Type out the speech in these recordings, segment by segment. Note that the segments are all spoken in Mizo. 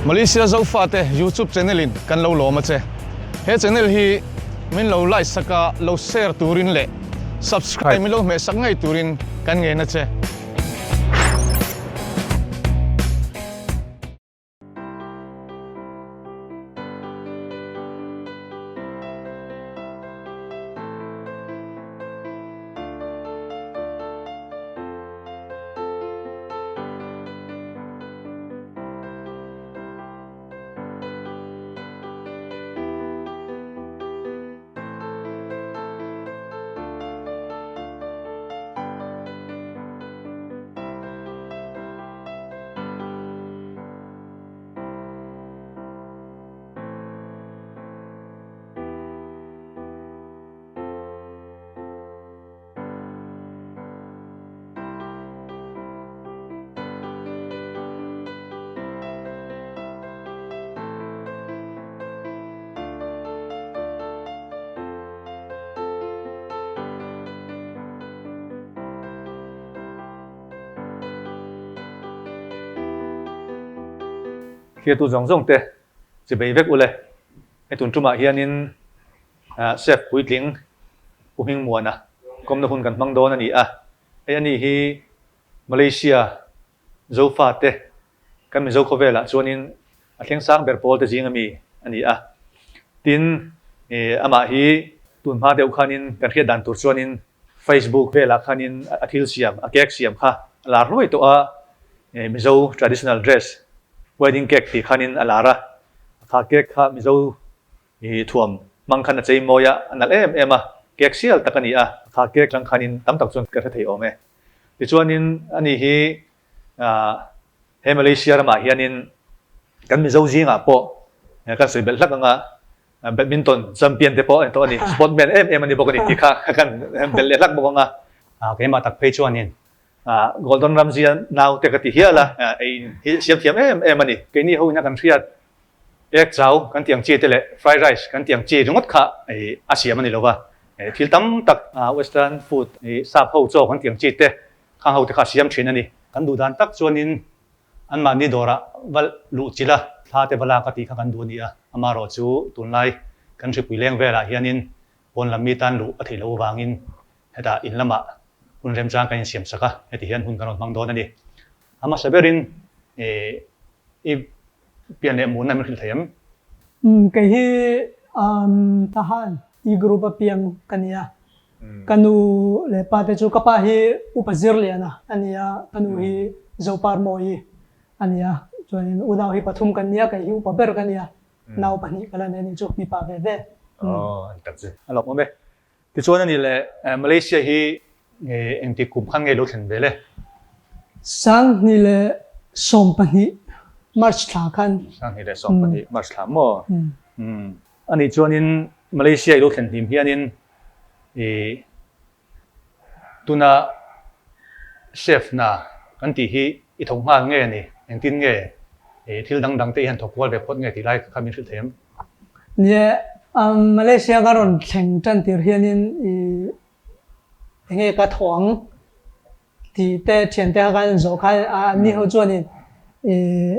Malaysia Zofate YouTube channel in kan lo lawm a che. He channel hi min lo like sak a, lo share turin leh subscribe min lo hmeh sak ngei turin kan ngen a che. Hriatu zawng zawng te chi bei vek ule. Hei tun tumah hianin Chef puitling Pu Hmingmuana kawmna hun kan hmang dawn a ni a. Hei ani hi Malaysia Zofa te kan Mizo khawvelah chuanin a thleng sang ber pawl te zing ami a ni a. Tin, amah hi tun hma deuh khanin kan hriat dan tur chuanin Facebook velah khanin a thil siam, a cake siam kha a lar hluai tawh a, Mizo traditional dress wedding cake tih khanin a lar a, kha cake kha Mizo thuam hmang khan a chei mawi a, a nalh em em a, cake sial tak a ni a, kha cake tang khanin tam tak chuan ka hre thei awm e. Tichuanin ani hi he Malaysia ramah hianin kan Mizo zingah pawh kan sawi belh hlak ang a, Badminton champion te pawh a ni tawh a ni, sportman em em a ni bawk a ni tih kha kan belh leh hlak bawk ang a. Keimah tak phei chuanin Gordon Ramsay-a nau te ka ti hial a, ei hi siam thiam em em a ni. Keini ho ina kan hriat ek chau kan tih ang chi te leh fried rice kan tih ang chi ringawt kha a siam a ni lo va, thil tam tak western food sap ho chaw kan tih ang chi te khang ho te kha a siam thin a ni. Kan duh dan tak chuanin Anmahni dawrah va luh chilh a, thla te va lak a tih kha kan duh a ni a, amaherawh chu tunlai kan hripui leng velah hianin pawn lam mi tan luh a theih loh avangin hetah in lamah hun remchang kan insiam sak a, heti hian hun kan rawn hmang dawn a ni. A hmasa berin i pian leh muhna min hrilh thei em? Kei hi Tahan i group a piang ka ni a, Ka nu leh pa te chu ka pa hi Upa Zirliana a ni a, ka nu hi Zoparmawii a ni a. Chuanin unau hi pathum kan ni a, kei hi upa ber ka ni a, nau pahnih ka la nei a nih chu, mipa ve ve. Aw, an tak chu a lawmawm e. Tichuan a nih leh Malaysia hi engtik kum khan nge lo thlen ve le? 2012 March thla khan. 2012 March thla maw? A nih chuanin Malaysia i lo thlen hlim hianin i tuna chef hna kan tih hi i thawk nghal nge ni? Engtin nge i thil dang dang te i han thawk kual ve phawt nge tih lai kha min hrilh thei em? Nia, Malaysia ka rawn thleng tan tir hianin i enge ka thawh ang? Tih te thiante kha kan zawh kha a ni ho chuanin ih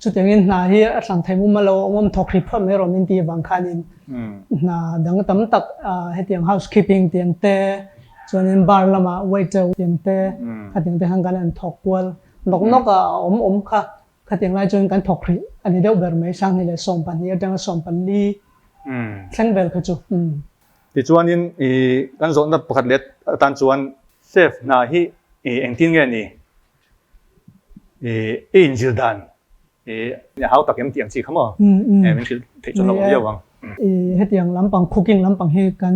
chutiangin hna hi a thlang thei mum a lo awm awm thawk hrih phawt mai rawh min tih avang khanin hna dang tam tak hetiang house keeping tiang te chuanin bar lamah waiter tiang te khatiang te khan kan han thawk kual nawk nawk a a awm awm kha khatiang lai chuan kan thawk hrih a ni deuh ber mai 2012 atanga 14 thleng vel kha chu. Tichuanin ih kan zawhna pakhat leh atan chuan Chef hna hi ih engtin nge ni ih i inzir dan ih hau tak em tih ang chi kha maw min hrilh theih chuan lo awm viau ang. Ih hetiang lampang cooking lampang hi kan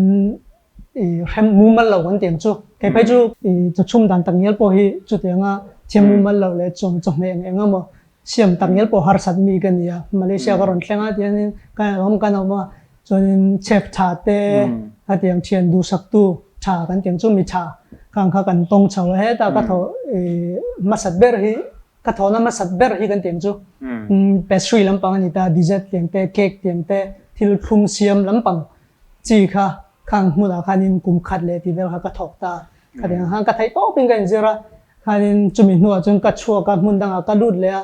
ih hrem mumal lo kan tiang chu kei phei chu ih chawchhum dan tak ngial pawh hi chutianga thiam mumal lo leh chaw chawhmeh eng eng emaw siam tak ngial pawh harsat mi ka ni a Malaysia ka rawn thleng a tiangin kan awm kan awm a Chuanin chef tha te khatiang thian duhsaktu tha kan tiang chu mi tha khang kha kan tawng chho a heta ka thawh hmasat ber hi ka thawhna hmasat ber hi kan tiang chu pastry lampang a ni ta dessert tiang te cake tiang te thil thlum siam lampang chi kha khang hmunah khanin kum khat leh tih vel kha ka thawk ta khatiang khan ka theih tawpin ka inzir a khanin chumi hnuah chuan ka chhuak a hmun dangah ka lut leh a.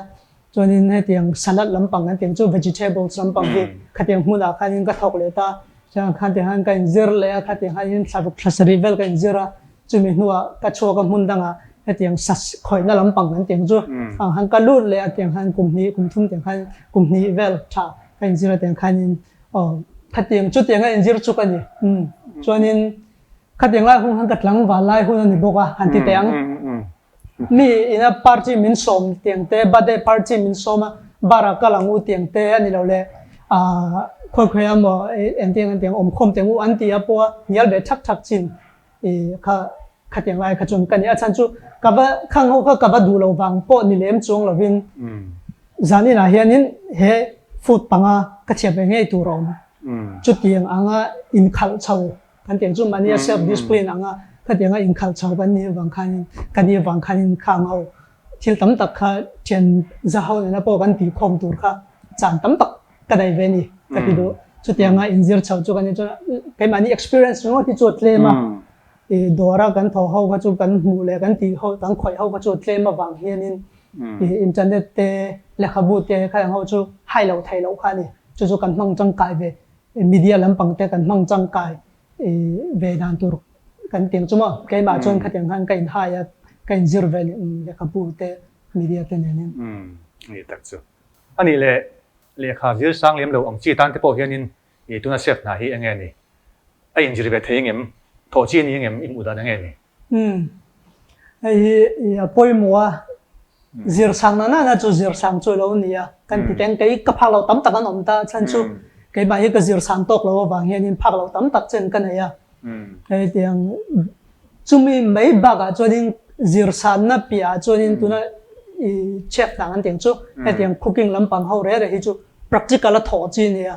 Chuanin hetiang salad lampang kan tiang chu vegetables lampang hi khatiang hmunah khanin ka thawk leh ta. Chuan khatiang khan ka inzir leh a, khatiang khanin thla ruk thla sarih vel ka inzir a. Chumi hnuah ka chhuak a hmun dangah hetiang sa khawihna lampang kan tiang chu ang khan ka lut leh a, tiang khan kum hnih kum thum tiang khan kum hnih vel tha ka inzir a tiang khanin aw khatiang chutiang a inzir chu ka ni. Chuanin khatiang lai hun khan ka tlangval lai hun a ni bawk a han ti teh ang. Mi ina party min sawm tiang te, birthday party min sawm a, bar ah kal ang u tiang te a ni lo le, ah khawi khawi a maw engtiang engtiang awm khawm tiang u an ti a pawh a hnial ve thak thak chin i kha khatiang lai kha chuan ka ni. A chhan chu ka va khang ho kha ka va duh lo vang pawh ni lem chuang lovin zan inah hianin he food panga ka thiam ve ngei tur a awm. Chutiang anga inkhalh chho Kan tiang chu mahnia self discipline anga khatianga inkhalh chho kan nih avang khanin ka nih avang khanin khang ho thil tam tak kha thian za ho nena pawh kan tih khawm tur kha chan tam tak ka nei ve ni ka ti duh. Chutianga inzir chho chu kan nih chuan keimahni experience ringawt hi chu a tlem a, i dawra kan thaw ho kha chu kan hmuh leh kan tih ho kan khawih ho kha chu a tlem avang hianin i internet te lehkhabu te khatiang ho chu hai loh theih loh kha a ni. Chu chu kan hmang tangkai ve. Media lampang te kan hmang tangkai ve dan tur kan tiang chu maw keimah chuan khatiang khan ka inhai a ka inzir ve lehkhabu te media te nenin. Ni tak chu. Anih leh lehkha zir sang lem lo ang chi tan te pawh hianin i tuna chef hna hi enge ni? A inzir ve thei engem? Thawh chi a ni engem? I hmuh dan enge ni? Umm. Hei hi a pawimawh a, zir sang na nana chu zir sang chu lo ni a, kan ti teng kei ka phak lo tam tak an awm ta chhan chu keimah hi ka zir sang tawk lo avang hianin phak lo tam tak chen ka nei a. Hei tiang chumi mai bakah chuanin zir sanna piahah chuanin tuna i chef dang an tiang chu hetiang cooking lampang ho reh reh hi chu practical a thawh chi a ni a.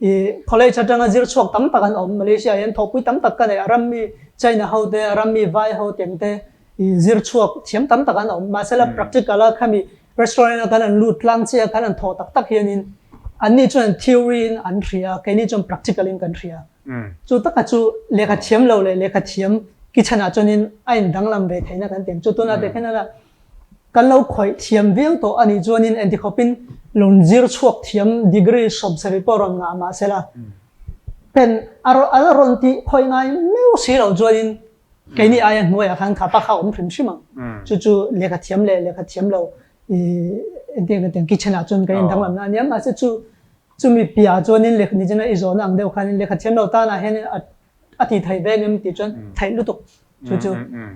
I college atanga zir chhuak tam tak an awm. Malaysia hian thawhpui tam tak ka nei. A rammi China ho te, a rammi Vai ho teng te i zir chhuak thiam tam tak an awm. Mahsela practical a khami restaurant a kan an lut tlang chiah a khan an thawh tak tak hianin anni chuan theory in an hria a, keini chuan practical in kan hria. Chu taka chu lehkha thiam lo leh lehkha thiam kitchen ah chuanin a indanglam ve theihna kan ti ang. Chu tunah te khan a Kan lo khawih thiam viau tawh a nih chuanin entikhawpin lun zir chhuak thiam degree sawmsarih pawh rawn ngah mah sela, pen a a rawn tih khawih ngai meuh si lo chuanin keini aia hnuaiah khan kha pa kha a awm hrim hrim ang. Chu chu lehkha thiam leh lehkha thiam lo ih eng tiang kitchen ah chuan kan indanglamna a nia mahse chu chumi piahah chuanin lehkha nichina i zawhna ang deuh khanin lehkha thiam lo tanah hianin a a ti thei ve ngem tih chuan theih lutuk chu chu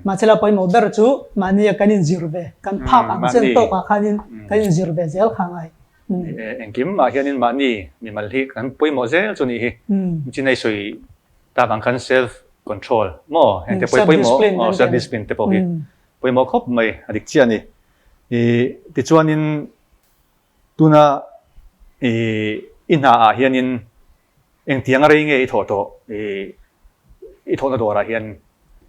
mahsela pawimawh ber chu mahni a kan inzir ve kan phak ang chen tawk ah khanin kan inzir ve zel kha ngai. Engkim ah hianin mahni mimal hi kan pawimawh zel chu nih hi chinai sawi tak ang khan self control maw heng te pawh pawimawh self discipline te pawh hi pawimawh khawp mai a dik chiah a ni. Tichuanin tuna i hna ah hianin Engtiang a rei nge i thawh tawh i thawhna dawrah hian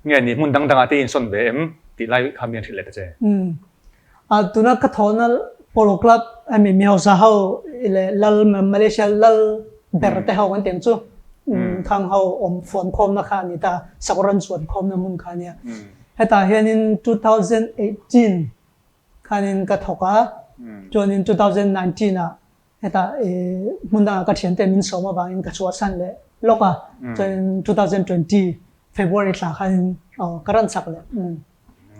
nge ni hmun dang dangah te i insawn ve em tih lai kha mi an hrilh leh ta che. Umm. A tuna ka thawhna Polo Club hemi mi hausa ho leh lal Malaysia lal ber te ho kan tih ang chu khang ho awm fuan khawmna kha a ni ta Sakuran chuan khawmna hmun kha a nia. Hetah hianin 2018 khanin ka thawk a chuanin 2019 ah Hetah i hmun dangah ka thiante min sawm avangin ka chhuahsan leh lawk a, chuan 2020 February thla khan ka rawn chak leh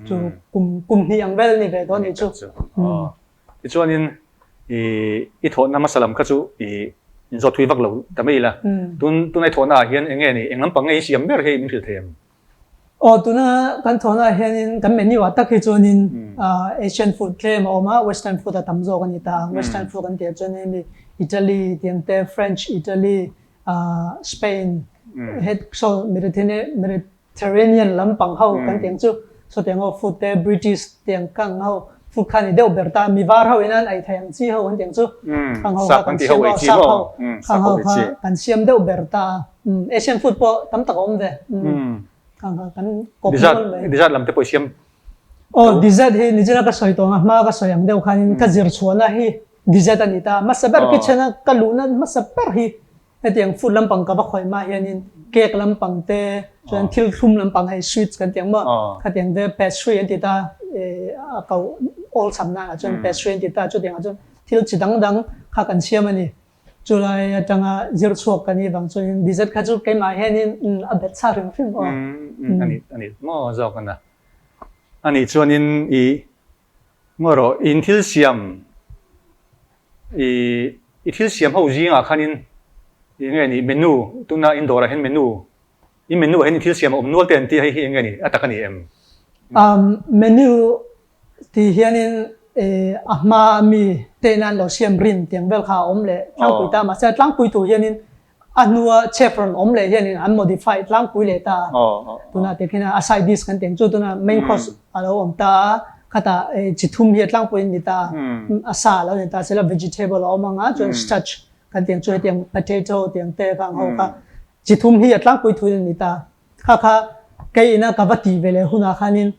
chu kum kum hnih ang vel a ni ve dawn nih chu. Tichuanin i i thawhna hmasa lam kha chu i inzawt thui vak lo ta mai ila, tun tunai thawhna ah hian eng nge ni, eng lampang nge i siam ber hei min hrilh thei em? Aw tuna kan thawhna ah hianin kan menu ah tak hi chuanin Asian food tlem a awm a, Western food a tam zawk a ni ta. Western food kan tih chuan hemi Italy tih ang te, French, Italy, Spain, het saw Mediterranean lampang ho kan tih ang chu sawtiang ho food te, British tih ang kang ho food kha a ni deuh ber ta. Mi var ho in an ei thei ang chi ho kan tih ang chu khang ho kha kan siam a, sap ho khang ho kha kan siam deuh ber ta a. Asian food pawh tam tak a awm ve. Kan kawp nual mai. Dessert lam te pawh i siam. Aw dessert hi nichina ka sawi tawh ang a, hma ka sawi ang deuh khanin ka zir chhuahna hi dessert a ni ta. Hmasa ber kitchen a ka luhna hmasa ber hi hetiang food lampang ka va khawih hma hianin cake lampang te chuan thil thlum lampang hei sweets kan ti ang maw khatiang te pastry an ti ta a ko. awlsam nan ah chuan pastry an ti ta, chutiang ah chuan thil chi dang dang kha kan siam a ni. Chulai atanga zir chhuak ka nih vang chuanin dessert kha chu keimah hianin a bet sa hrim hrim aw. A ni, a ni maw zawk a na. A nih chuanin i ngaw rawh, in thil siam i i thil siam ho zingah khanin i nge ni menu tuna in dawrah hian menu i menu ah hian i thil siam a awm nual te an tih a hei hi eng nge ni a tak a ni em? Menu Ti hianin a hma mi te'n an lo siam rin tiang vel kha a awm leh tlangpui ta mahse a tlangpui tur hianin a hnua chef rawn awm leh hianin an modify tlangpui leh ta a. Tunah te khian a side dish kan tih ang chu tuna main course a lo awm ta a, khatah chi thum hi a tlangpui an ni ta a, a sa a lo ni ta sela vegetable a awm ang a chuan starch kan tih ang chu hetiang potato tiang te kha ang ho kha chi thum hi a tlangpui thuin an ni ta. Kha kha kei ina ka va tih ve leh hunah khanin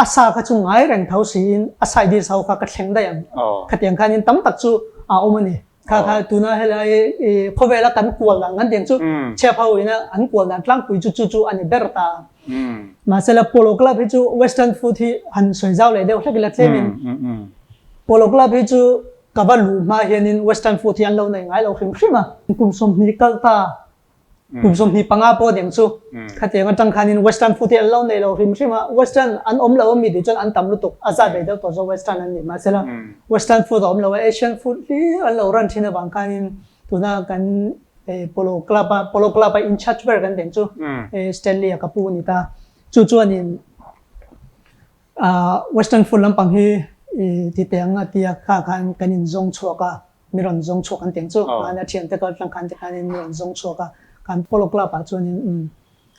a sa kha chu ngai reng tho siin a side dish ho kha ka thleng daih ang. Khatiang khanin tam tak chu a awm a ni. Kha kha tuna helai khawvela kan kual dan kan tiang chu chef ho ina an kual dan tlangpui chu chu chu a ni ber ta. Mahsela Polo Club hi chu western food hi han sawi zau leh deuh hlek ila tlemin Polo Club hi chu ka va luh hma hianin western food hi an lo nei ngai lo hrim hrim a. Kum 20 kal ta Kum 25 pawh ding chu khatiang atang khanin western food hi an lo nei lo hrim hrim a, western an awm lo ami tih chuan an tam lutuk a zat ve deuh tawh zawk western an nih mahsela western food a awm lo a, asian food hlir an lo run thin avang khanin tuna kan polo club a polo club a in charge ber kan tih chu Stanley a ka pu a ni ta chu chuanin western food lampang hi ti teh ang a tia kha khan kan inzawng chhuak a. Mi rawn zawng chhuak an tiang chu mahni a thiante kal tlang khan te khanin mi rawn zawng chhuak a, khan polo club ah chuanin umm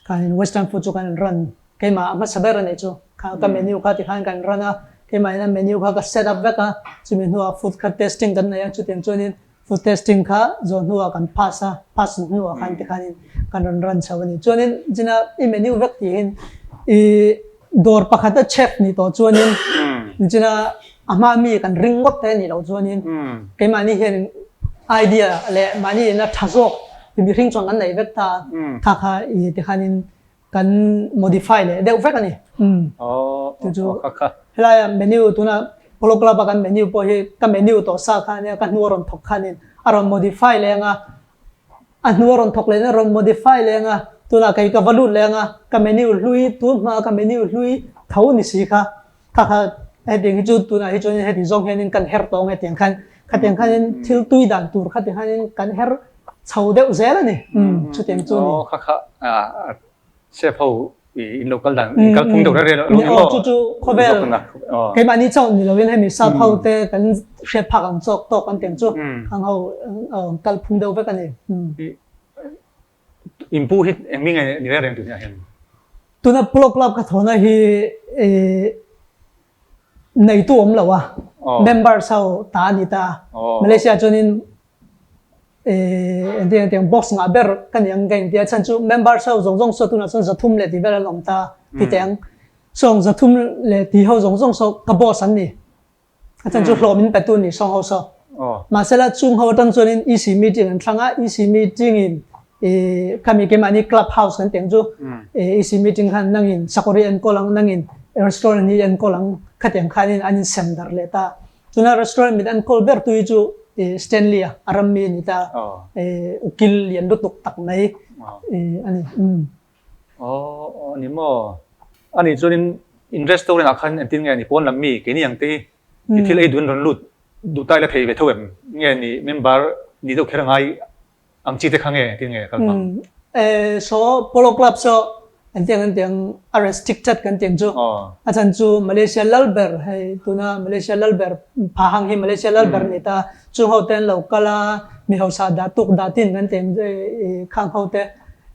khanin western food chu kan run keimah a hmasa ber a nih chu kha ka menu kha tikhan kan run a, keimah in a menu kha ka set up vek a, chumi hnuah food kha testing kan nei a chutiang chuanin food testing kha zawh hnuah kan pass a, pass hnuah khan tikhanin kan rawn run chho a ni. Chuanin china i menu vek tihin i dawr pakhat a chef nih tawh chuanin china A hma mi kan ring ngawt te nih loh chuanin keimahni hian idea leh mahni ina tha zawk ti mihring chuan kan nei vek ta kha kha i tikhanin kan modify leh deuh vek a ni. Chu chu helaia menu tuna Polo Club a kan menu pawh hi ka menu tawh sa kha ania ka hnu a rawn thawk khanin a rawn modify leh anga a hnu a rawn thawk leh in a rawn modify leh anga tunah kei ka va lut leh anga ka menu hlui tun hma ka menu hlui tho ni si kha Kha kha hetiang hi chu tunah hi chuanin heti zawng hianin kan her tawng hetiang khan khatiang khanin thil tui dan tur khatiang khanin kan her chho deuh zel a ni. Chutiang chu ni. Kha kha chef ho in lo kal dan in kal phung deuh reng reng lo ni maw? Chu chu khawvel keimahni chauh ni lovin hemi sap ho te kan hriat phak ang chawk tawk an tiang chu khang ho kal phung deuh vek a ni. In pu hi eng mi nge ni reng reng tunah hian? Tuna Polo Club ka thawhna hi neitu awm lo a, members ho ta a ni ta. Malaysia chuanin engtin engtiang box ngah ber ka ni ang ka intia chhan chu members ho zawng zawng saw tunah chuan 300 leh tih vel an awm ta ti teh ang. Sawng 300 leh tih ho zawng zawng saw ka boss an ni. A chan chu hlawm in petu ni sawng ho saw. Mahsela chung ho atang chuanin EC meeting an thlang a, EC meeting in khami keimahni club house kan tih ang chu EC meeting khan nangin sakawri enkawl ang, nangin restaurant hi enkawl ang khatiang khanin an insem darh leh ta. Tuna restaurant min enkawl ber tu hi chu Stanley a, a rammi a ni ta, ukil lian lutuk tak mai a ni. Aw ni maw? Ani chuanin in restaurant ah khan engtin nge ni pawn lam mi keini ang te hi i thil ei duhin rawn lut duh ta ila thei ve tho em? Nge ni member ni deuh kher angai ang chi te kha nge engtin nge kal hmang? So Polo Club saw engtiang engtiang a restricted kan tih ang chu. A chhan chu Malaysia lal ber hei tuna Malaysia lal ber Pahang hi Malaysia lal ber ni ta chung ho te an lo kal a mi hausa dah tuk dah tin kan tih ang khang ho te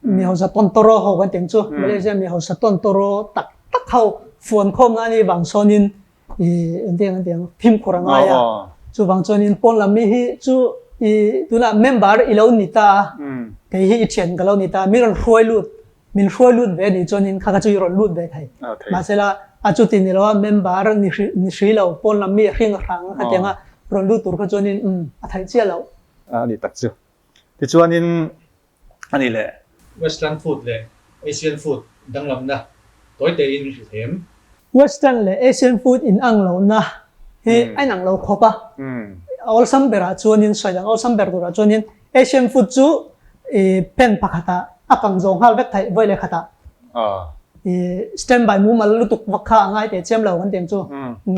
Mi hausa tawn tawraw ho kan tih chu Malaysia mi hausa tawn tawraw tak tak ho fuan khawm na ani vang sawnin i engtiang an tih ang fimkhur a ngai a chuvang chuanin pawn lam mi hi chu i tunah member i lo ni ta a kei hi i thian ka lo ni ta mi rawn hruai lut min hruai lut ve anih chuanin kha kha chu i rawn lut ve thei mahsela a chuti ni lo a member ni ni hri lo pawn lam mi a hring a hrang a khatianga rawn lut tur kha chuanin a theih chiah loh. A ni tak chu. Tichuanin A ni le. Western food leh Asian food danglamna tawi tein hrilh them. Western leh Asian food in ang lohna hi a inang lo khawp a. A awlsam berah chuanin sawi dan awlsam ber turah chuanin Asian food chu i pan pakhatah a kang zawh nghal vek theih vawi leh khatah. I standby mumal lutuk vak kha a ngai teh chiam lo kan tiang chu.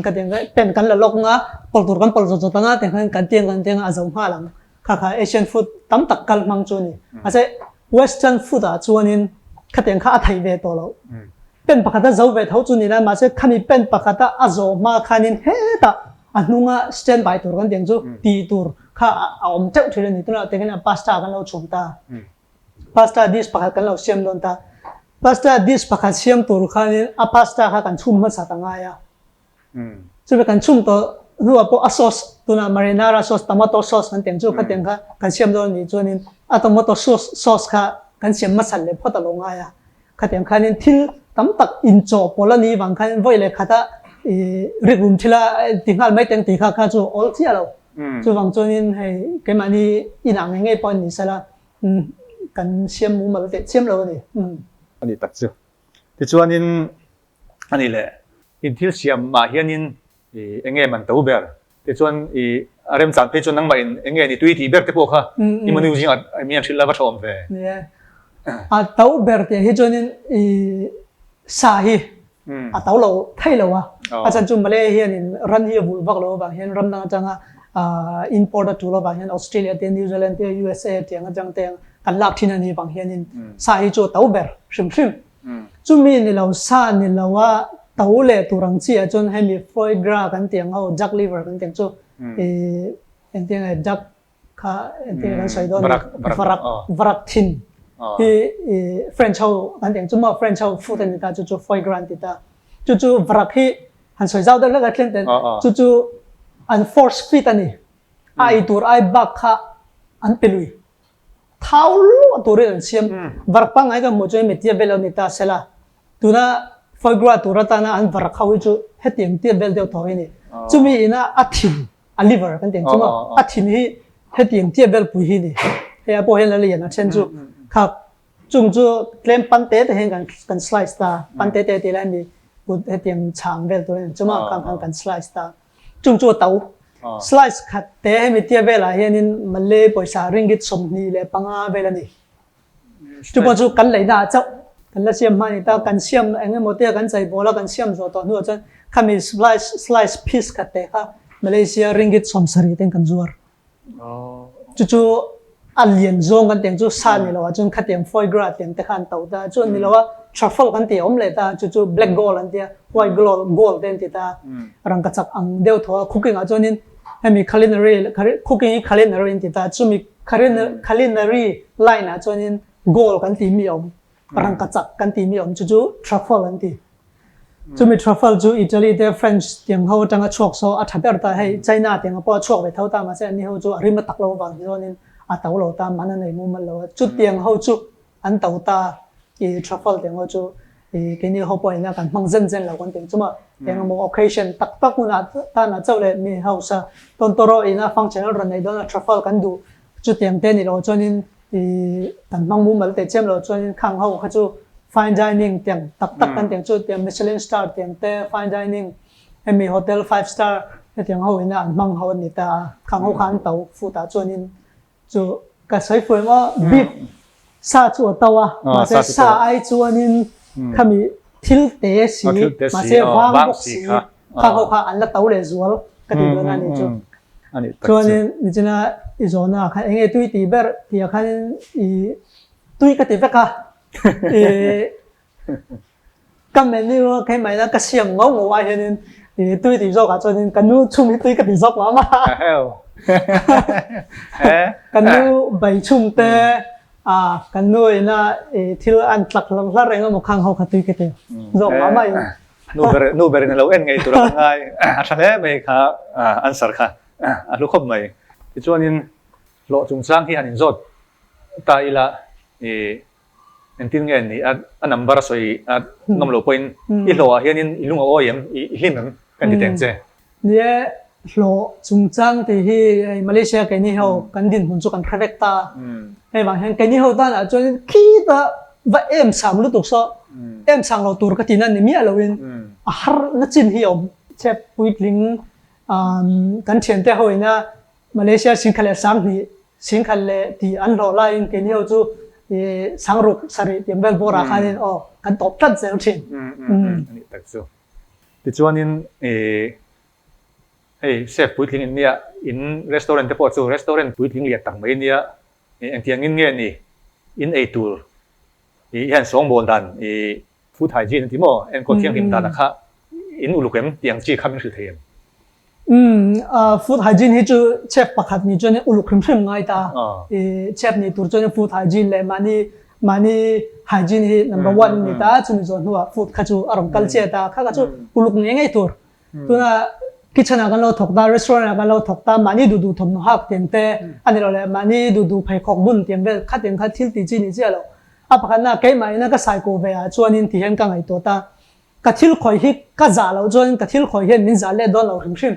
Ka tiang pan kan la lawk anga pawlh tur kan pawlh zawt zawt anga tiang khan kan tiang kan tiang a a zo nghal ang. Kha kha Asian food tam tak kal hmang chu a ni. Mahse Western food ah chuanin khatiang kha a theih ve tawh loh. Pen pakhat a zo ve tho chu ni la, mahse khami pen pakhata a zawh hma khanin hetah a hnunga stand by tur kan tiang chu tih tur kha a awm teuh thin a ni. Tunah tengin a pasta kan lo chhum ta. Pasta dish pakhat kan lo siam dawn ta. Pasta dish pakhat siam tur khanin a pasta kha kan chhum hmasa ta ngai a. Chumi kan chhum tawh hnuah pawh a sauce tunah marinara sauce tomato sauce kan tiang chu khatiang kha kan siam dawn anih chuanin a tomato sauce sauce kha kan siam hmasa leh phawt a lo ngai a. Khatiang khanin thil tam tak inchawhpawlh a nih vang khanin vawi leh khata ih rikrum thila ti nghal mai teng tih kha kha chu awl chiah lo. Chuvang chuanin hei keimahni inah ngei ngei pawh a ni sela kan siam mumal teh chiam lo a ni. A nih tak chu. Tichuanin a ni le. In thil siam ah hianin i eng nge man to ber? Tichuan i a remchan phei chuan nangmah in eng nge ni tui tih ber te pawh kha i manu zingah mi an hrilh la va tha awm ve. Nia. A to ber tih hi chuanin i sa hi a to lo thei lo a. A chhan chu Malay hianin ran hi a vulh vak lo avang hian ram dang atanga import a tul avang hian Australia te New Zealand te USA tiang atang te kan lak thin a nih vang hianin sa hi chu a to ber hrim hrim. Chumi ni lo sa ni lo a to leh tur ang chi ah chuan hemi foie gras kan tih ang ho duck liver kan tih ang chu ih engtin nge duck kha engtin nge kan sawi dawn ni varak varak thin hi ih French ho kan tih ang chu maw French ho food a ni ta chu chu foie gras an ti ta chu chu varak hi han sawi zau deuh hlek a thleng ten chu chu an force feed a ni a ei tur ai bak kha an pe lui. Thau luah turin an siam. Varak pangngai kan hmuh chuan hemi tia vel lo ni ta sela. Tuna foie gras tur atana an varak ho hi chu hetiang tia vel deuh tawh hi a ni. Chumi ina a thin, a liver kan tih ang chu maw, a thin hi hetiang tia vel pui hi a ni. Hei ah pawh hian la lian a then chu kha chung chu tlem pan te te hian kan slice ta, pan te te tih lai hemi kut hetiang chhang vel tur a ni chu maw, khang khan kan slice ta. Chung chu a to. Slice khat te hemi tia velah hianin Malay pawisa ringgit 25 vel a ni. Chu pawh chu kan leihna ah chauh kan la siam hma a ni ta. Kan siam eng emaw tia kan chei bawl a kan siam zawh tawh hnuah chuan khami slice slice piece khat te kha Malaysia ringgit 70 ten kan zuar. Chu chu a lian zawng kan tiang chu sa ni lo ah chuan khatiang foie gras tiang te kha an to ta. Chuan ni lo a truffle kan tih a awm leh ta, chu chu black gold an tia, white gold te an ti ta. Rangkachak ang deuh thaw a cooking ah chuanin hemi culinary cooking hi culinary an ti ta, chumi culinary line ah chuanin gold kan tih mi a awm, rangkachak kan tih mi a awm, chu chu truffle an ti. Chumi truffle chu Italy te French tiang ho atanga chhuak saw a tha ber ta, hei China tiang pawh a chhuak ve tho ta mahse anni ho chu a rim a tak lo avang hi chuanin a to lo ta, man a nei mumal lo a, chutiang ho chu an to ta i truffle tiang ho chu i keini ho pawh ina kan hmang zen zen lo kan ti ang chu maw, engemaw occasion tak tak hunah tanah chauh leh mi hausa tawn tawrawh ina function an rawn neih dawn a truffle kan duh chutiang te ni lo chuanin I kan hmang mumal teh chiam lo chuanin khang ho kha chu fine dining tiang tak tak kan tiang chu tiang Michelin star tiang te fine dining hemi hotel five star hetiang ho ina an hmang ho an ni ta a, khang ho kha an to food ah chuanin chu ka sawi fuh em aw beef sa chu a to a mahse sa ai chuanin khami thil te si mahse vang bawk si khang ho kha an la to leh zual ka ti dawn a ni chu. Chuanin nichina i zawhna ah khan enge tui tih ber tih ah khanin i tui ka ti vek a, i ka menu a keimah ina ka siam ngau ngau ai hianin i tui tih zawk ah chuanin ka nu chhum hi tui ka ti zawk mah mah a. Ka nu bai chhum te a ka nu ina i thil an tlak hlar hlar eng emaw khang ho kha tui ka ti zawk mah mah in. Nu ber nu berin a lo en ngei tur a ngai a tha hle mai kha answer kha a hlu khawp mai. Tichuanin hlawh chungchang hi han inzawt ta ila i engtin nge ni a a number a sawi a nawm loh pawhin i hlawh ah hianin i lung a awi em i hlim em kan ti teng che. Ni e, hlawh chungchang tih hi hei Malaysia keini ho kan dinhmun chu kan hre vek ta. Hei vang hian keini ho tanah chuanin khita va em sang lutuk saw em sang lo tur ka ti na ni miah loin a har na chin hi a awm. Chep puitling. Kan thiante ho ina Malaysia singkhat leh 2000, 10,000 leh tih an hlawh laiin keini ho chu 6000, 7 tiang vel bawrah khanin aw kan tawp tlat zel thin. A nih tak chu. Tichuanin hei chef puitling in nia in restaurant te pawh chu restaurant puitling lian tak mai nia engtiangin nge ni in ei tur i hian sawngbawl dan i Food hygiene an ti maw? Enkawl thianghlim dan a kha in uluk em tih ang chi kha min hrilh thei em? Umm, food hygiene hi chu chef pakhat nih chuan uluk hrim hrim ngai ta. Chef nih tur chuan food hygiene leh mahni mahni hygiene hi number one a ni ta. Chumi zawh hnuah food kha chu a rawn kal chiah ta. Kha kha chu uluk ngei ngei tur. Tuna kitchen ah kan lo thawk ta, restaurant ah kan lo thawk ta, mahni duh duh thawmhnaw hak tiang te a ni lo leh mahni duh duh pheikhawk bun tiang vel kha tiang kha thil tih chi ni chiah lo. A pakhatna keimah ina ka saiko ve ah chuanin ti hian ka ngaihtuah ta, ka thil khawih hi ka zah loh chuanin ka thil khawih hian min zah let dawn lo hrim hrim.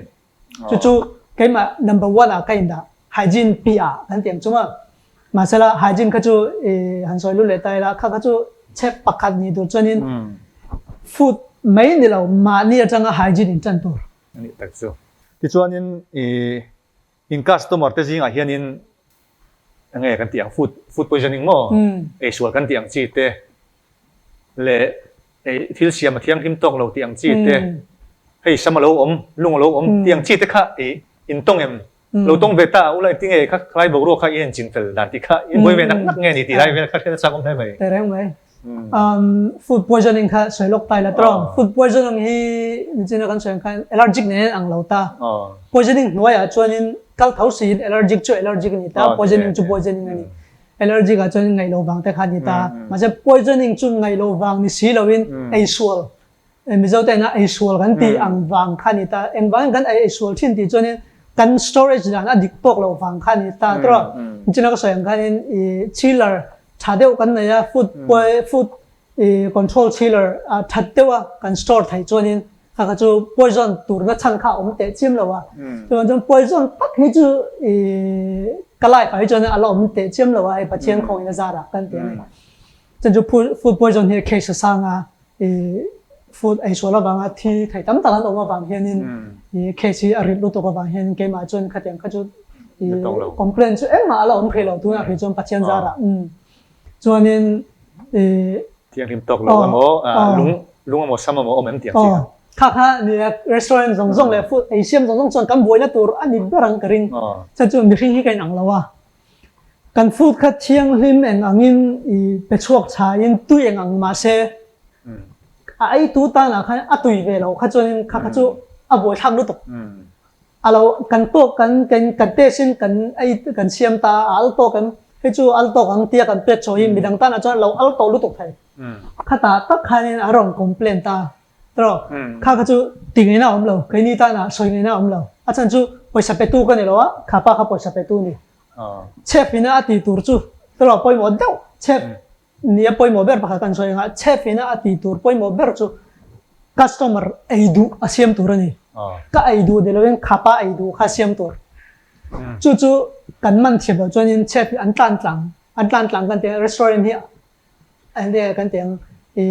Chu chu keimah number one ah ka indah, hygiene piah ah kan ti ang chu maw. Mahsela hygiene kha chu i han sawi lut leh ta ila, kha kha chu chep pakhat ni tur chuanin food mai ni lo mahni atanga hygiene in tan tur. A nih tak chu. Tichuanin i in customer te zingah hianin enge kan tih ang food food poisoning maw eisual kan tih ang chi te leh ei thil siam a thianghlim tawk lo tih ang chi te hei sam a lo awm lung a lo awm tih ang chi te kha i intawng em Lo tawng ve ta ula engti nge kha khlai boruak kha i en chin fel dan tih kha i buai ve nak nak nge ni tih lai vel kha hriat a chak awm hle mai. Teh reng mai. Food poisoning kha sawi lawk ta ila tawng. Food poisoning hi nichina kan sawi ang khan allergic nen ang lo ta. Poisoning hnuaiah chuanin kal tho siin allergic chu allergic a ni ta, poisoning chu poisoning a ni. Allergic ah chuanin ngaih lo vang te kha a ni ta. Mahse poisoning chu ngaih lo vang ni si loin eisual Mizo te ina eisual kan tih ang vang kha ni ta. Engvangin kan ei eisual thin tih chuanin kan storage dan a dik tawk loh vang kha ni ta. Tawh nichina ka sawi ang khanin i chiller tha deuh kan nei a, food food i control chiller a that deuh a kan store theih chuanin kha kha chu poison turna chhan kha a awm teh chiam lo a. Chuvang chuan poison tak hi chu i ka life ah hi chuan a la awm teh chiam lo a, hei Pathian khawngin a zarah kan ti a ni. Chuan chu food poison hi case a sang a, i food eisual avanga thi thei tam tak an awm avang hianin i case hi a rit lutuk avang hianin keimah chuan khatiang kha chu i complaint chu engmah a la awm thei lo tunah hrih chuan Pathian zarah chuanin i Thianghlim tawk lo emaw lung lung emaw sam emaw awm em tiang chi kha. Kha kha ni restaurant zawng zawng leh food eisiam zawng zawng chuan kan buaina tur a ni ber ang ka ring. Chuan chu mihring hi ka inang lo a. Kan food kha thianghlim eng angin i pe chhuak thain tui eng ang mahse a eitu tanah khan a tui ve lo kha chuanin kha kha chu a buaithlak lutuk. A lo kan tawk kan kan kan test in kan ei kan siam ta a al tawk em hei chu al tawk ang tia kan pek chho hi midang tanah chuan a lo al tawh lutuk thei. Khatah tak khanin a rawn complain ta. Tawh kha kha chu ti ngaihna a awm lo keini tanah sawi ngaihna a awm lo. A chhan chu pawisa petu ka ni lo a kha pa kha pawisa petu a ni. Chef ina a tih tur chu tawh pawimawh deuh chef nia pawimawh ber pakhat kan sawi anga chef ina a tih tur pawimawh ber chu customer ei duh a siam tur a ni. Ka ei duh ni loin khapa ei duh kha siam tur. Chu chu kan man thiam loh chuanin chef hi an tlan tlang an tlan tlang kan ti a restaurant hi Enge kan ti ang i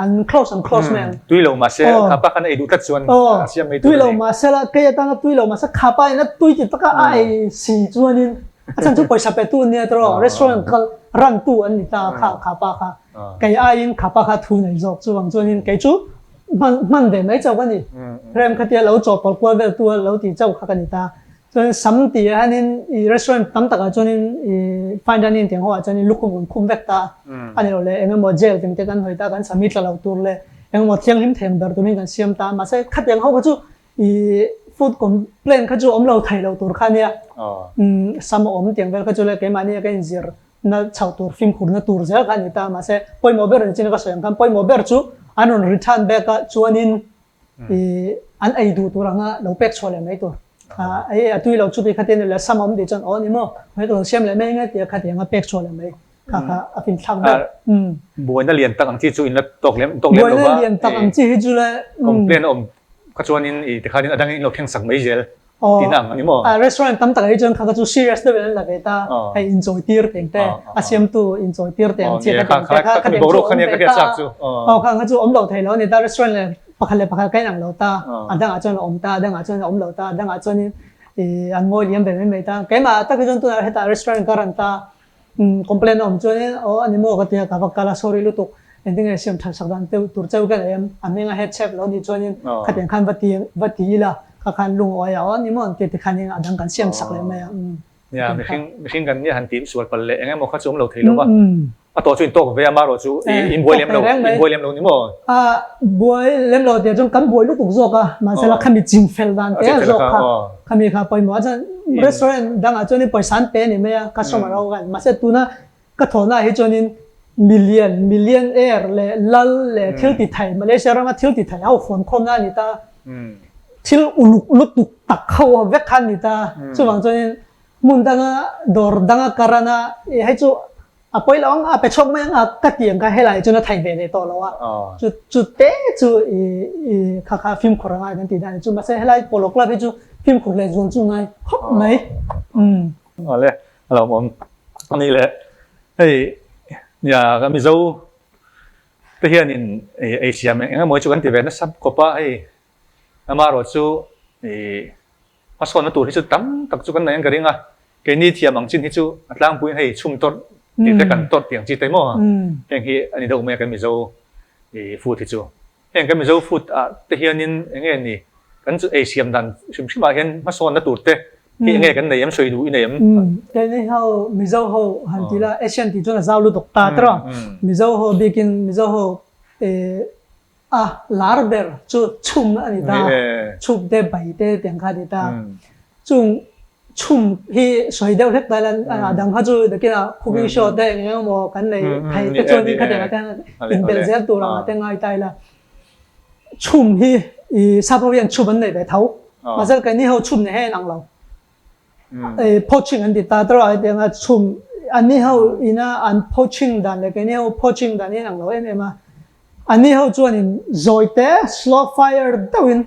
an close an close mai ang. Tui lo mahse khapa khan a ei duh tlat chuan a siam mai tur a ni. Tui lo mahse la kei atanga tui lo mahse khapa in a tui ti taka a ei si chuanin a chhan chu pawisa pe tu an nia tawh restaurant kal run tu an ni ta kha khapa kha kei aiin khapa kha thu nei zawk chuvang chuanin kei chu hman hman ve mai chauh ka ni. Rem khatia lo chawhpawlh kual vel tu a lo ti chauh kha ka ni ta. Chuan sam tih ah hianin i restaurant tam takah chuanin i fine dining tiang ho ah chuanin lukhum kan khum vek ta a ni lo le engemaw gel teng te kan hawi ta kan sam hi tla lo tur leh engemaw thianghlim theng ber turin kan siam ta mahse khatiang ho kha chu i food complaint kha chu awm lo thei lo tur kha ania sam a awm tiang vel kha chu le keimahni a ka inzir na chhoh tur fimkhur na tur zel kha a ni ta mahse pawimawh ber ni chin ka sawi ang khan pawimawh ber chu an rawn return back a chuanin i an ei duh tur anga lo pek chhuah leh mai tur. Ei a tui lo chu tih kha te leh sam awm tih chuan aw ni maw hei ka lo siam leh mai nge tia kha tianga pek chhuah leh mai kha kha a fin thlak ber. Buaina lian tak ang chi chu in la tawk lem tawk lem lo va. Buaina lian tak ang chi hi chu le complaint a awm kha chuanin i tikhanin a dangin in lo thleng sak mai zel. Tihna ang a ni maw? Restaurant tam tak ah hi chuan kha kha chu serious deuh in an la ve ta. Hei inchawi tir teng te, a siamtu inchawi tir teng ang chi kha teng te kha kha teng chu awm ve ta. Aw kha kha chu awm lo thei lo a ni ta restaurant leh. Pakhat leh pakhat ka inang lo ta, a dangah chuan a awm ta, a dangah chuan a awm lo ta, a dangah chuanin ih an ngawi liam ve mai mai ta. Keimah tak hi chuan tunah hetah restaurant ka run ta, complaint a awm chuanin aw a ni maw ka ti a, ka va kal a sorry lutuk, engtin nge siam that sak dan deuh tur cheu ka nei em, a hming a head chef lo nih chuanin khatiang khan va ti va ti ila kha khan lungawi a aw a ni maw an ti tikhanin a dang kan siam sak leh mai a. Nia, mihring mihring kan nia han tih sual palh leh eng emaw kha chu awm lo thei lo va. A tawh chu in tawk ve a, marawh chu i in buai lem lo, in buai lem lo ni maw? A buai lem lo tih chuan kan buai lutuk zawk a, mahse la khami ching fel dan te a zawk kha, khami kha pawimawh a chuan restaurant dangah chuan in pawisa an pe a ni mai a, customer ho khan, mahse tuna ka thawhna ah hi chuanin million, millionaire leh lal leh thil ti thei, Malaysia rama thil ti thei ho fawn khawmna a ni ta. Thil uluk lutuk tak ho vek kha a ni ta. Chuvang chuanin hmun danga dawr danga karan a i hei chu a pawi lo ang a pe chhuak mai ang a ka ti ang kha helai chuan a thei ve leh tawh lo a. Chu chu te chu i i kha kha fimkhur a ngai kan tih dan a ni chu. Mahse helai polo club hi chu fimkhur leh zual chu ngai khawp mai. Umm. Awle a lo awm a ni le. Hei nia ka Mizo te hianin ei siam eng emaw hi chu kan ti ve nasa khawp a, hei amaherawh chu ih hmasawnna tur hi chu tam tak chu kan nei ang ka ring a, keini thiam ang chin hi chu a tlangpuiin hei chhum tawrh tih te kan tawrh tih ang chi te maw heng hi a ni deuh mai a kan Mizo ih food hi chu. Heng kan Mizo food ah te hianin eng nge ni kan chu ei siam dan hrim hrim ah hian hmasawnna tur te hi eng nge kan nei em sawi duh i nei em? Keini ho Mizo ho han ti la Asian tih chuan a zau lutuk ta tawh a, Mizo ho bikin Mizo ho a lar ber chu chhum a ni ta, chhum te bai te tiang kha a ni ta. Chung chhum hi sawi deuh hlek ta ila a dang kha chu nakinah cooking show te eng eng emaw kan nei thei te chuan in khatiang ah te inbelh zel tur ang ah te ngai ta ila chhum hi i sap ho hian chhum an nei ve tho mahse keini ho chhum nei hian ang lo poaching an ti ta tawh a hetiang a chhum anni ho ina an poaching dan leh keini ho poaching dan hi an ang lo em em a anni ho chuanin zawi te slow fire deuhin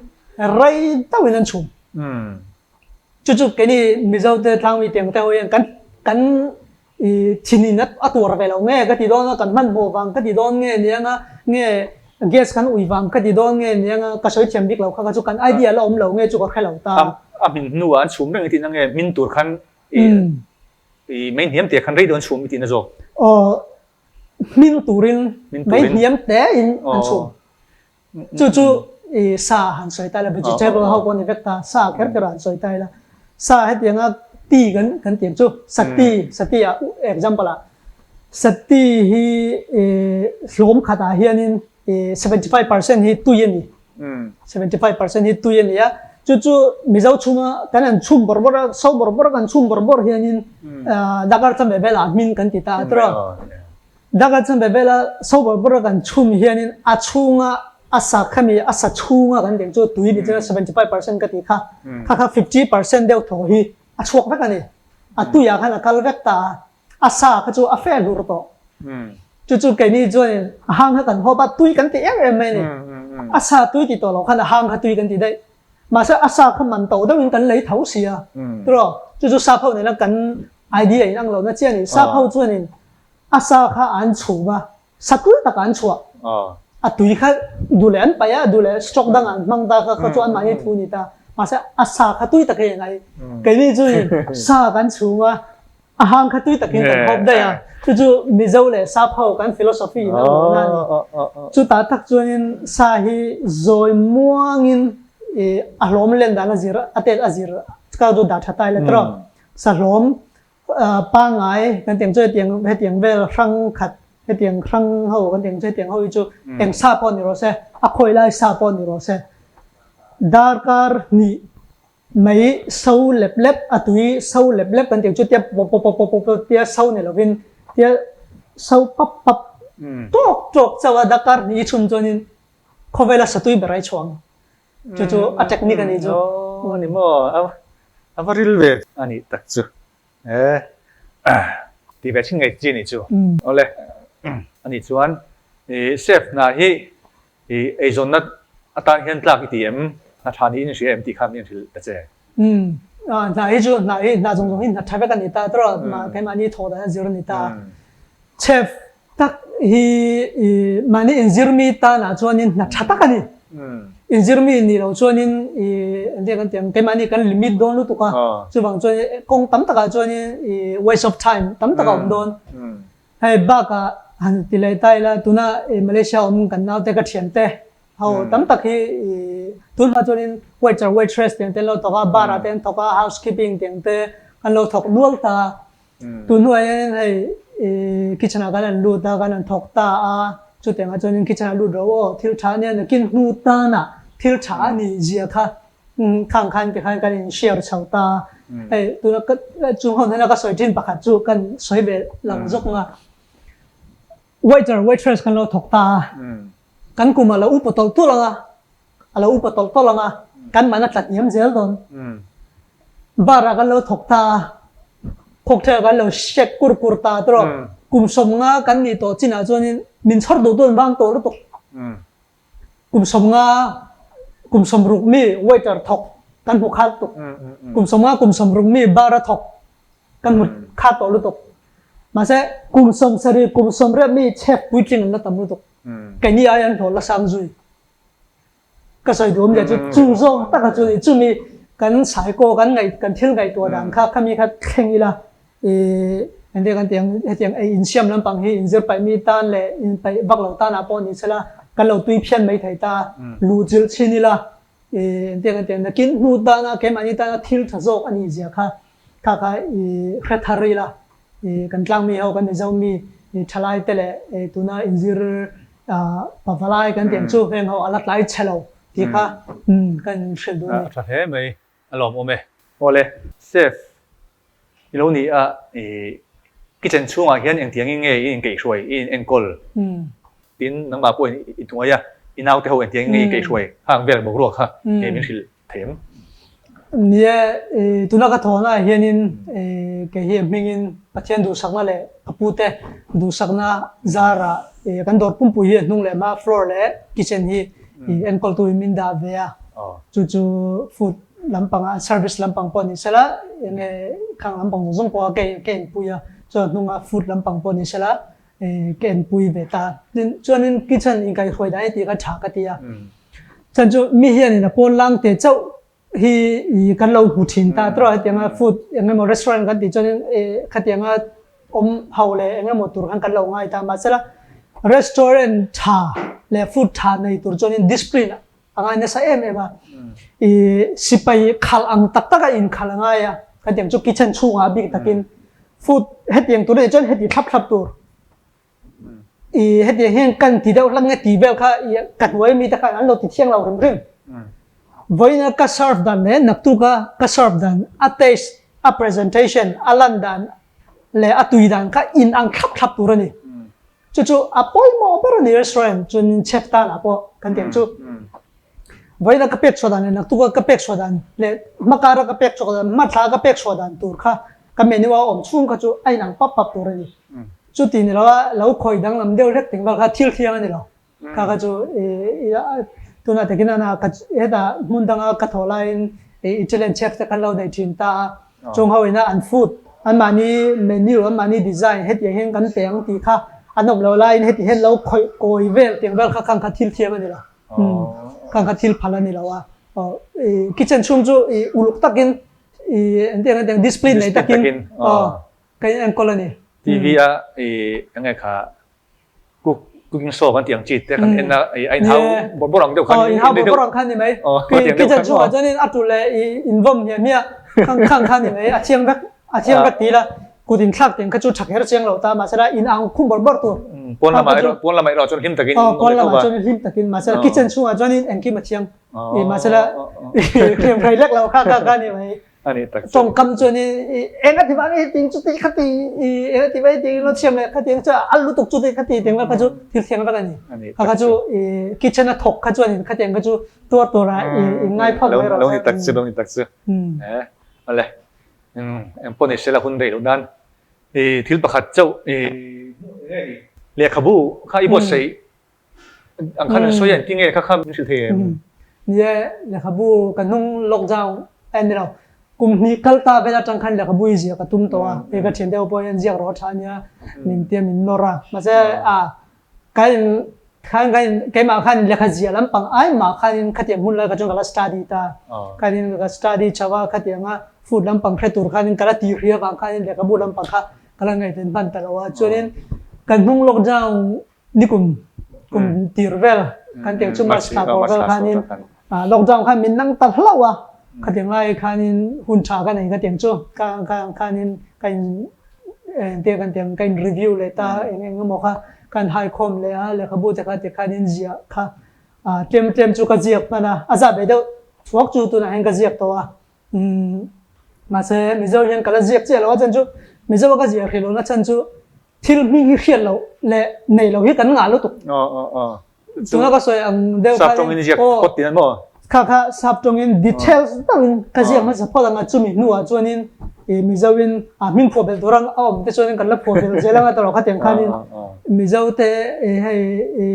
rei deuhin an chhum. Chu chu keini Mizo te tlangmi tiang te ho hian kan kan i thinin a tuar ve lo nge ka ti dawn a, kan hmanhmawh vang ka ti dawn nge ni anga nge gas kan ui vang ka ti dawn nge ni anga ka sawi thiam bik lo kha kha chu kan idea la awm lo nge chu ka hre lo ta. A hmin hnuah an chhum reng i tihna nge hmin tur khan i i mei hniam te khan rei dawn chhum i tihna zawk? Aw hmin turin mei hniam te in an chhum. Chu chu i sa han sawi ta ila, vegetable ho pawh ni vek ta, sa kher kher ah han sawi ta ila, sa hetianga ti kan kan tih ang chu, sati, sati ah example ah, sati hi i hlawm khat ah hianin i 75% hi tui a ni, 75% hi tui a ni a, chu chu Mizo chhunga kan han chhum bawrh bawrh a, so bawrh bawrh a kan chhum bawrh bawrh hianin dakar chanve velah hmin kan ti ta a tiraw. Daka chuan Bebela sober bawra kan chhum hianin a chhunga a sa khami a sa chhunga kan tih chu tui ni chuan 75% ka tih kha kha kha 50% deuh thaw hi a chhuak vek a ni. A tuiah khan a kal vek ta a, a sa kha chu a fe hlur tawh. Chu chu keini chuanin a hang kha kan hawp a, tui kan ti em em mai a ni. A sa tui ti tawh lo khan a hang kha tui kan ti daih. Mahse a sa kha man to deuhin kan lei tho si a, tiraw? Chu chu sap ho nena kan idea in ang lohna chiah a ni. Sap ho chuanin A sa kha an chhum a, sa tui tak an chhuah. A tui kha duh leh an paih a, duh leh stock dang an hmang ta kha kha chu anmahni thu a ni ta. Mahse a sa kha tui takin an ei. Keini chu sa kan chhum a, a hang kha tui takin kan hawp daih a. Chu chu Mizo leh Sap ho kan philosophy in a awmna a ni. Chutah tak chuanin sa hi zawi muangin a hlawm len dan a zir, a tet a zir ka chu dah tha ta ila tiraw. Sa hlawm Pangngai kan tiang chu hetiang hetiang vel hrang khat hetiang hrang ho kan tiang chu hetiang ho hi chu eng sa pawh ni rawh se a khawi lai sa pawh ni rawh se darkar hnih mai so lep lep a tui so lep lep kan tiang chu tia pawp pawp pawp pawp pawp tia so ni lovin tia so pap pap tawk tawk chauh a darkar hnih chhun chuanin khawvela satui ber a i chhuang. Chu chu a technique a nih chu. Aw a ni maw? A va ril ve a nih tak chu. E tih ve thin ngei chi a nih chu. Awle a nih chuan i chef hna hi i eizawnna atan hian tlak i ti em? Hna tha niin i hria em tih kha min hrilh ta che. Hna hi chu hna hi hna zawng zawng hi hna tha vek a ni ta tawh a, keimahni thawh dan a zir a ni ta. Chef tak hi i mahni inzirmi tanah chuanin hna tha tak a ni. Inzir mi nih loh chuanin i engtin kan ti ang keimahni kan limit dawn lutuk a, chuvang chuan kawng tam takah chuanin i waste of time tam tak a awm dawn. Hei bakah han ti leh ta ila tuna i Malaysia awm kan naute ka thiante ho tam tak hi i tunhma chuanin waiter waitress tiang te an lo thawk a, bar ah te an thawk a, housekeeping tiang te an lo thawk nual ta a. Tun hnuah hianin hei i kitchen ah kan han lut a, kan han thawk ta a, chutiangah chuanin kitchen ah lut ro aw, thil tha ania nakin hnu tanah thil tha a nih zia kha khang khan tikhan kan in share chho ta a. Hei tuna ka chung ho hnena ka sawi thin pakhat chu kan sawi ve lang zawk nga, waiter waitress kan lo thawk ta a, kan kum a lo upa tawlh tawlh ang a, a lo upa tawlh tawlh ang a, kan man a tla hniam zel dawn. Bar ah kan lo thawk ta a, cocktail kan lo shake kur kur ta tawh, kum 50 kan nih tawh chinah chuanin min chhawr duh dawn vang tawh lutuk. Kum 50, kum 60 mi waiter thawk kan hmu khat tuk. Kum 50, kum 60 mi bar a thawk kan hmu khat tawh lutuk. Mahse kum 70, kum 80 mi chef puitling an la tam lutuk. Keini ai an hlawh la sang zui. Ka sawi duhawm leh chu chu zawng taka chu ni chumi kan saikaw kan ngaih kan thil ngaihtuah dan kha khami kha thleng ila ih engte kan tih ang hetiang ei insiam lampang hi inzir paih mi tan leh inpaih vak lo tanah pawh ni sela kan lo tui phian mai thei ta luh chilh chhin ila ih engte kan tih ang nakin hnu tana keimahni tana thil tha zawk a nih zia kha kha kha ih hre thar ila ih kan tlangmi ho kan Mizo mi ih thalai te leh ih tuna inzir Pavalai kan tih ang chu heng ho a la tlai chhe lo tih kha kan hrilh duh a ni. A tha hle mai, a lawmawm e. Awle, chef i lo ni a, i kitchen chhungah hian engtiangin nge i inkeihhruai, i inenkawl? Tin, nangmah pawhin i hnuai a, i naute ho engtiangin nge i inkeihhruai? Khang vel boruak kha nge min hrilh thei em? Ni e, tuna ka thawhna ah hianin kei hi a hmingin Pathian duhsakna leh ka pute duhsakna zarah kan dawr pumpui hi a hnung leh hma floor leh kitchen hi enkawltu in min dah ve a. Chu chu food lampangah service lampang pawh ni sela enge khang lampang zawng zawng pawh kha ka enpui a, chuan hnungah food lampang pawh ni sela ka enpui ve ta. Tin chuanin kitchen inkaihhruai dan hi tih kha tha ka ti a. Chan chu mi hianin a pawn lang te chauh hi i kan lo hmu thin ta tawh a, hetianga food eng emaw restaurant kan tih chuanin khatianga awm ho leh eng emaw tur khan kan lo ngai ta. Mahsela restaurant tha leh food tha nei tur chuanin discipline a ngai nasa em em a. I sipai khalh ang tak tak a inkhalh a ngai a, khatiang chu kitchen chhungah a bik takin food hetiang tur a nih chuan heti thlap thlap tur. I hetiang hian kan ti deuh hlak nge tih vel kha i ka hnuai mi te khan an lo ti thiang lo hrim hrim. Vawiina ka serve dan leh naktuka ka serve dan a taste, a presentation, a lan dan leh a tui dan kha in ang thlap thlap tur a ni. Chu chu a pawimawh ber a ni restaurant chuan chef tanah pawh kan tih ang chu. Vawiina ka pek chhuah dan leh naktuka ka pek chhuah dan leh hmakara ka pek chhuah dan, hmathla ka pek chhuah dan tur kha ka menu a awm chhung kha chu a in ang pap pap tur a ni. Chuti ni lo a, lo khawi danglam deuh hlek ting bak kha thil thiang a ni lo. Kha kha chu tunah takin a na ka hetah hmun danga ka thawh laiin Italian chef te khan lo nei thin ta a. Chung ho ina an food, anmahni menu, anmahni design hetiang hian kan pe ang tih kha an awm lo laiin heti hian lo khawih kawi vel tiang vel kha khang kha thil thiang a ni lo. Khang kha thil phal a ni lo a. Kitchen chhung chu uluk takin engtiang engtiang discipline nei takin Ka in enkawl a ni. TV a i enge kha cook cooking show kan tih ang chi te kan en a i a in hau bawrh bawrh ang deuh khan in hau bawrh bawrh ang khan ni mai. Kitchen chhungah chuan in a tul leh i in vawm hmiah hmiah khang khang khan ni mai a thiang vek a thiang vek ti ila kut in thlak teng kha chu tha kher chiang lo ta mahse la in ang khum bawrh bawrh tur. Pawn lamah erawh pawn lamah erawh chuan hlim takin pawn lamah chuan hlim takin mahse la kitchen chhungah chuan in engkim a thiang i mahse la hriam hrei lek lo kha kha kha ni mai. A nih tak chu. Tawngkam chuan i eng a ti vang i ting chuti kha ti i eng a ti vang i ting lo thiam leh kha ti chu a lutuk chuti kha ti ting kha chu thil thiang vek a ni. Kha kha chu i kitchen a thawk kha chuan in khatiang kha chu tuar tura i in ngai phawt mai rawh se. Lo ni tak chu lo ni tak chu. E ale eng pawh ni sela hun rei loh nan i thil pakhat chauh i lehkhabu kha i buatsaih Ang khan an sawi a engtin nge kha kha min hrilh thei em? Ni e, lehkhabu ka hnung lockdown a ni lo. Kum hnih kal ta vel atang khan lehkhabu i ziak a tum tawh a, hei ka thiante ho pawh hian ziak rawh a tha ania min tia min nawr a. Mahse a ka in Khan kan keimah khan lehkha ziah lampang ai mah khanin khatiang hmun lai kha chuan ka la study ta. Khanin ka study chho a khatianga food lampang hre tur khanin ka la ti hri avang khanin lehkhabu lampang kha ka la ngaihven hman ta lo a. Chuanin kan hnung lockdown nikum kum tir vel kan tiang chu March thla bawr vel khanin lockdown khan min nang ta hlauh a. Khatiang lai khanin hun tha ka nei khatiang chu ka khanin ka in Engtia kan tiang ka in review leh ta eng eng emaw kha kan hai khawm leh a, lehkhabu te kha tikhan in ziah kha tlem tlem chu ka ziak hman a, a zah ve deuh thuak chu tunah hian ka ziak tawh a, umm mahse Mizo hian ka la ziak chiah lo a chan chu Mizo a ka ziah hrih lohna chhan chu thil hming hi hriat loh leh nei loh hi kan ngah lutuk. Tuna ka sawi ang deuh khan Sap tawngin ziak phawt tih an maw? Kha kha sap tawngin details takin ka ziak hmasa phawt ang a, chumi hnuah chuanin i Mizoin a hming phuah belh tur ang a awm te chuanin kan la phuah belh zel ang a tawrh khatiang khanin Mizo te i hei i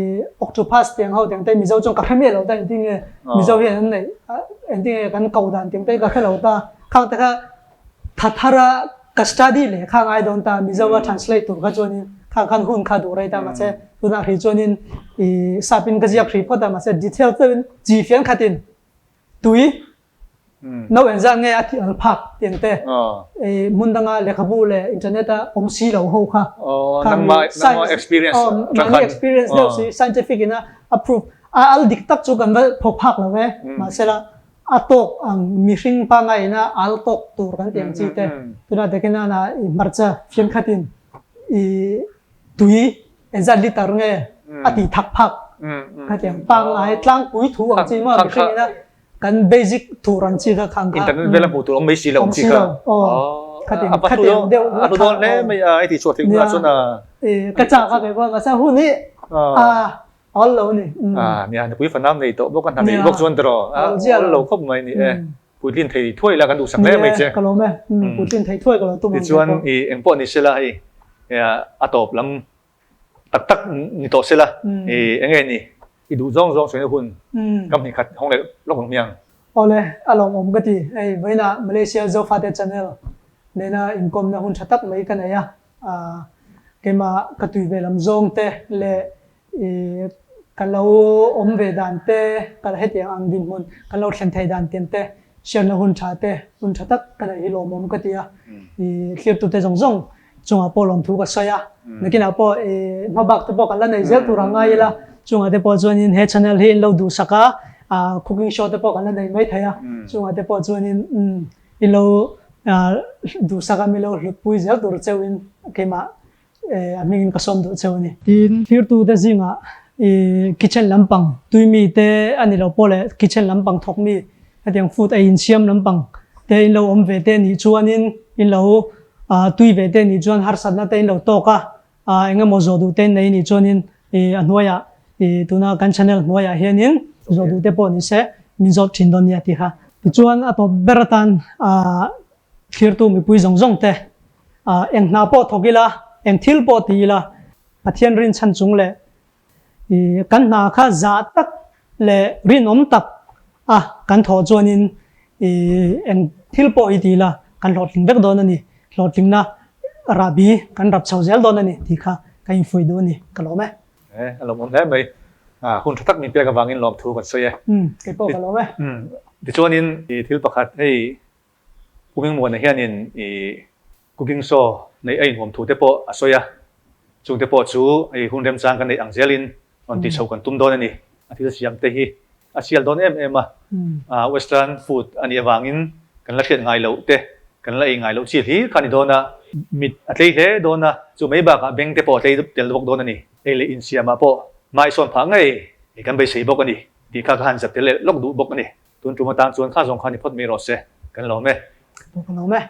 octopus tiang ho tiang te Mizo chuan ka hre miah lo ta engtin nge Mizo hian an neih engtin nge kan ko dan tiang te ka hre lo ta khang te kha Tha thara ka study leh kha ngai dawn ta, Mizo a translate tur kha chuanin kha khan hun kha duh rei ta mahse tunah hrih chuanin i sapin ka ziak hrih phawt a mahse detail deuhin chi fian khatin tui no engzat nge a tih al phak tiang te i hmun danga lehkhabu leh internet a awm si lo ho kha nangmah experience deuh si scientific ina a proof a al dik tak chu kan va phawk phak lo e mahsela A tawk ang mihring pangaina al tawk tur kan tih ang chi te tunah takin a i hmarcha fiamkhatin i tui engzat liter nge a ti thak phak ka ti ang pangai tlangpui thu ang chi maw mihring ina kan basic tur ang chi kha khang kha internet vela hmuh tur awm mai si lo ang chi kha khatiang khatiang deuh a hlu dawn hle mai a i ti chhuah theih hunah chuan a ka chak a kei pawh mahse hun hi a Awl lo ni. Ah, nia, nupui fanam nei tawh bawk a, hna nei bawk chuan tiraw? Awl ziah lo. Awl lo khawp mai ni e. Puitlin thei thuai la kan duhsak hle mai che. Ka lawm e. Puitlin thei thuai ka lo tum ang. Tichuan, i eng pawh ni sela hei, a tawp lam tak tak ni tawh sela, i eng nge ni? I duh zawng zawng sawi na hun kam hnih khat hawng leh lawk ang hmiang. Awle, a lawmawm ka ti. Hei, vawiinah Malaysia Zofate Channel nena inkawmna hun tha tak mai ka nei a. Keimah ka tui ve lam zawng te leh i ka lo awm ve dan te, ka hetiang ang dinhmun kan lo thlen thei dan tiang te hriatna hun tha te, hun tha tak ka neih hi lawmawm ka ti a. I thlirtute zawng zawng chungah pawh lawmthu ka sawi a. Nakinah pawh i hmabak te pawh kan la nei zel tur ang ngai ila, chungah te pawh chuanin he channel hi in lo duhsak a, cooking show te pawh kan la nei mai thei a, chungah te pawh chuanin i lo duhsak a, mi lo hlutpui zel tur cheuhin keimah a hmingin ka sawm duh cheu a ni. Tin, thirtute zingah i kitchen lampang tui mi te a ni lo pawh leh kitchen lampang thawk mi hetiang food ei insiam lampang te in lo awm ve te nih chuanin in lo tui ve te nih chuan harsatna te in lo tawk a, eng emaw zawh duh te in nei nih chuanin i a hnuaiah i tuna kan channel hnuaiah hianin zawh duh te pawh ni se min zawt thin dawn nia tih kha. Tichuan a tawp ber atan thlirtu mipui zawng zawng te Eng hna pawh thawk ila, eng thil pawh ti ila, Pathian rinchhan chung leh kan hna kha zah tak leh rinawm tak a kan thawh chuanin eng thil pawh hi ti ila kan hlawhtling vek dawn a ni. Hlawhtlingna rahbi kan rap chho zel dawn a ni tih kha ka infuih duh a ni. Ka lawm e. E, a lawmawm hle mai. Hun tha tak min pek avangin lawmthu kan sawi e. Kei pawh ka lawm e. Tichuanin thil pakhat hei Pu Hmingmuana hianin i cooking show neih a inhuam thu te pawh a sawi a, chung te pawh chu i hun remchang kan neih ang zelin rawn tih chho kan tum dawn a ni. A thil siam te hi a sial dawn em em a, western food a nih avangin kan la hriat ngai loh te, kan la ei ngai loh chi hlir kha a ni dawn a, mit a tlei hle dawn a, chu mai bakah beng te pawh a tlei tel bawk dawn a ni. Ei leh insiamah pawh hmaisawn phah ngei kan beisei bawk a ni tih kha ka han zat tel leh lawk duh bawk a ni. Tun tum atan chuan kha zawng kha ni phawt mai rawh se, kan lawm e. Ka lawm e.